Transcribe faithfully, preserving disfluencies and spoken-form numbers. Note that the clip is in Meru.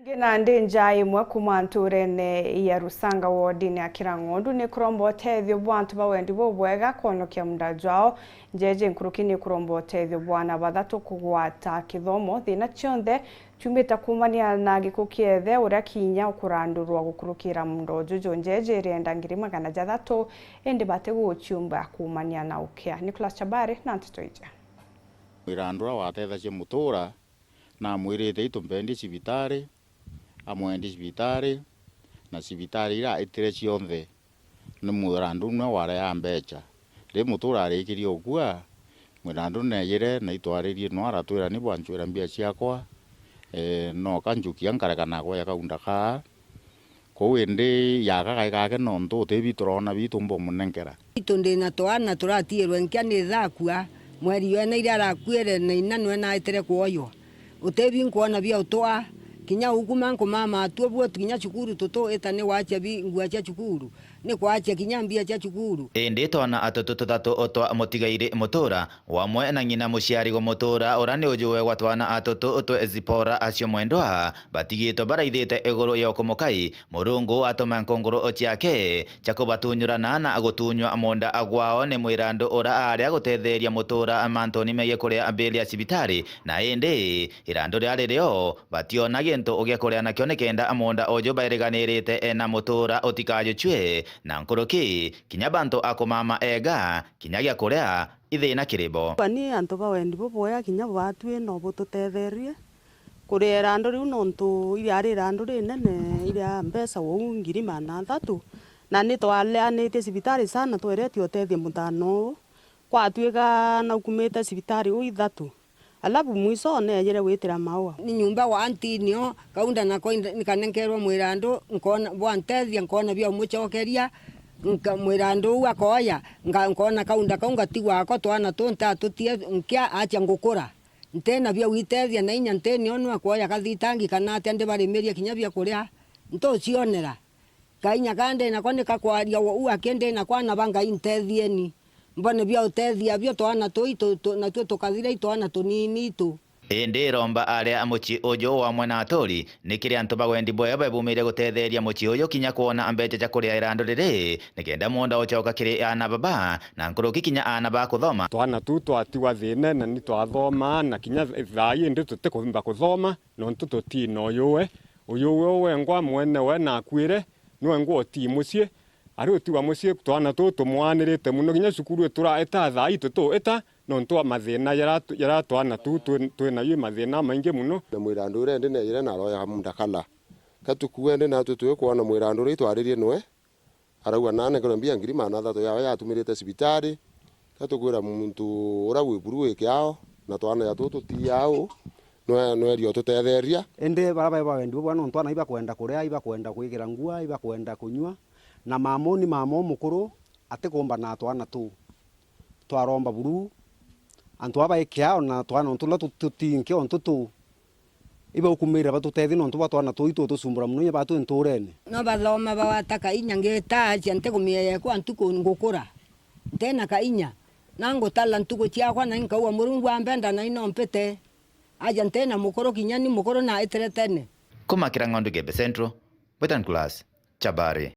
Ngi nandi nja imwe kuma nturene ya Rusanga wodini ya Kirang'ondu ni kuromba utethio bwa antu ba wendi bubwega kwonokia munda jwao. Njeje nkuruki ni kuromba utethio bwa ana bathatu kugwata kithomo thina cionthe ciumite kumania na giku kiethe uria kinya ukurandurwa gukurukira munda uju. Njeje irienda ngiri magana jathatu, indi batiguciumba kumania na ukia. Nicholas Chabari na nteto iji. Mwirandura watethagia mutura, namwirite, "Itu mbendi cibitari," amwendi cibitari, na cibitari iria aitire cionthe ni mwirandu niwe wareaa mbecha. Ri mutura arikirie ukua, mwirandu neejire na itwaririe no aratwira, "Ni bwancwira mbia ciakwa, ee, noka njukia nkareka nakwa ya kaunda kaa." Kuu indi yaka gai gake nontu utibi turona bitu mbomunenkera. Itu ndi na twana turatiirwe nkia ni thakua, mweri wena iria arakuire na ina nwe naitire kwoywa. Utibi nkwona bia utwa, kinya uguma nkumama atuo buo kinya cukuru tutuita ni gwachia bi ngua cia cukuru, ni kwachia kinya mbia cia cukuru. Indi twana atutu tuthatu twa mutigairi mutura, wamwe na ng'ina muciari gumutura, ura ni ujuwe gwa twana atutu twe Zipora acio mwendwa, batigitwe baraithite iguru ya ukumukai, Murungu atuma nkunguru ciake cia kubatunyurana na gutunywa munda gwao ni mwirandu ura aria gutetheria mutura mantuni megii kuria mbili ya cibitari, na indi irandu riria ririo bationa gintu gia kuria nakio nikenda munda uju bairiganirite na mutura utikajucue, na nkuruki kinya bantu a kumama ega, kinya gia kuria ithina kiri bo. Bani antu ba wendi bubwea kinya bwatwi no bututetherie kuria irandu riu, nontu iriari irandu rinene iria mbeca uu ngiri magana athatu, na ni twaleanitie cibitari sana tweretie utethia muthano uu. Kwatwika naukumite cibitari uu ithatu, alafu mwiso neejire gwitira maua. Ni nyumba wa ntinio, kaunda nako ind-, nikanenkerwa mwirandu, nkona bwantethia, nkona bia umucokeria, nka-, mwirandu uu akoya, nga-, nkona kaunda kau ngatigwa ako twana tunta tutie nkia acha ngukura. Ntina bia gwitethia na inya ntinio nu akoya kathitangi kana atia ndibarimirie kinya bia kuria. Ntucionera. Kainya ka ndi nako ni kakwaria uu aki ndi nako, ana ba Ngai ntethieni. Mbone bia utethia bio twana tui tu-, tu-, natuo tukathira i twana tunini itu. Indi iromba aria a mucii uju wamwe na aturi, ni kiri antu ba wendi bwega bebumirie gutetheria mucii uju kinya kwona mbecha cia kuria irandu riri, nikenda munda ucoka kiri ana baba, na nkuruki kinya ana ba kuthoma. Twana tu twatigwa thina na ni twathomaa, na kinya thaa ii indi tutikumba kuthoma, nontu tutina uyuwe. Uyuwe wengwa mwene we nakuire, ni wengwa utii mucii. Ari utigwa mucii, twana tuu tumwanirite mono, kinya cukuru ituraita thaa ii tutuita, nontu wa mathina jaria tu-, jaria twana tuu twi, twi nayo, mathina maingi mono. Na mwirandu uria indi neejire na aroya munda kala. Ka tukue indi natwi twi kwona mwirandu uria itwaririe niwe, arauga, "Nanenkerwe mbia ngiri magana athatu yawe yatumirite cibitari." Ka tukwira muntu uria wi buru wi kiao, na twana ja tuu tutii au, nwe-, nweria ututetheria. Indi baria bai ba wendi bubwega, nontu ana ibakwenda kuria, ibakwenda kwikira ngua, ibakwenda kunyua, na mamuni mama umukuru atikumba na twana tuu. Twaromba buru, antu aba bai kiao na twana untu turia tu-, tutinke untu tu, ibaukumire batutethie nontu bwa twana tuu itutucumbura mono inya batwi nturene. No bathoma bagwata kainya, ngita acia ntikumia yekwa ntuku ngukura. Ntina kainya, na ngutala ntuku ciakwa na nkauga, "Murungu ambenda na ino mpite." Aja ntina mukuru, kinya ni mukuru naitire tene. Kumakira Ng'ondu Gembe Central, Western Class, Chabari.